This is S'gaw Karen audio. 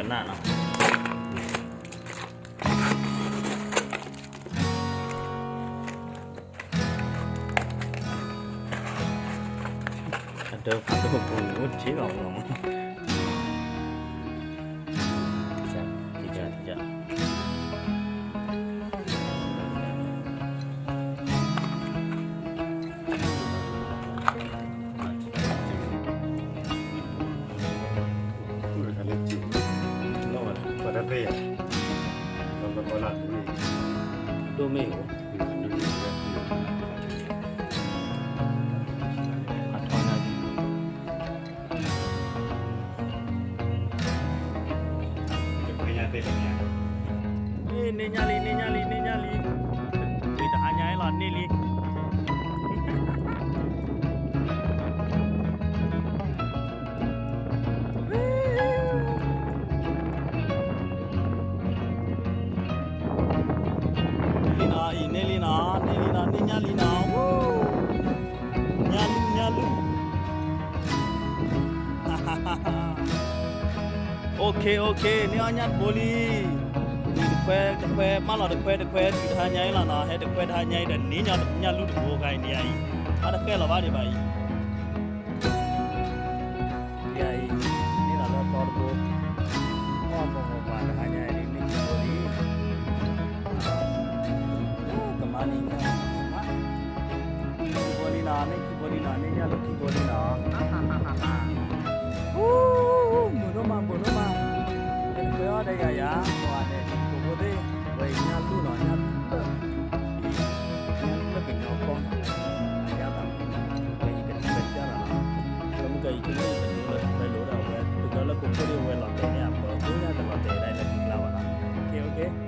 နၢ်နီၤ အဒၢဖးဒိၣ်ပူၤအိၣ်တ့ၢ်လီၤမး ဒိၣ်မ့ၢ်ဧိၤ အထီၣ်ညါလံ န့ၢ်ညါလံ န့ၢ်ညါလံ န့ၢ်ညါလံ ဝံၤတဟါညါအံၤလီၤန့ၢ်လံ လံနီၤ အံၤန့ၢ်လံနီၤ န့ၢ်လံနီၤ န့ၢ်ညါလံနီၤ ညါလူ ညါလူ OK OK န့ၢ်အီၣ်ညၣ်တဘိလံ ဝံၤတခွဲတခွဲ မၢလီၤတခွဲတခွဲ တုၤတဟါညါအံၤလီၤနီၤ ဟဲတခွဲတဟါညါအံၤဒီး န့ၢ်ညီညၣ်လူတဘိဂၤအံၤန့ၣ်အံၤ အတဃဲလီၤဘၣ်ဒံးဘၣ်အံၤ ယၤအံၤ န့ၢ်လီၤလၢသီတဘိ အီၣ်ပှၤပှၤပှၤတဟါညါအံၤ န့ၢ်ခံဘိလံ ကမၤန့ၢ်ညၣ်လူခံဘိလံနီၤ န့ၢ်ခံဘိလံနီၤ န့ၢ်ညၣ်လူခံဘိလံနီၤ မုာ်ဒိၣ်မး မုာ်ဒိၣ်မး ဟဲတခွဲအီၣ်ဒီးယၤယၤ ပှၤန့ၣ် တံၤသကိးဖိသ့ၣ် ဝဲအံၤညၣ်လူနီၤ ညၣ်လူလၢ ညၣ်လူလၢကညီကီၢ်နီၤ အယါသးမုာ် ဝဲအံၤကတၢၢ်တၢၢ်နီၤ ပမုၢ်ကယံၤဆိကမိၣ်အံၤ တဒိလၢတခွဲလိာ်ဒီး အဝဲတဒိလၢကိခိၣ်ဒၣ်ဝဲလီၤတဲာ်န့ၣ် အပၢ်ကိးညါတလီၤတဲာ်ဒၣ်လၢခံကျါဘၣ်နီၤ OK OK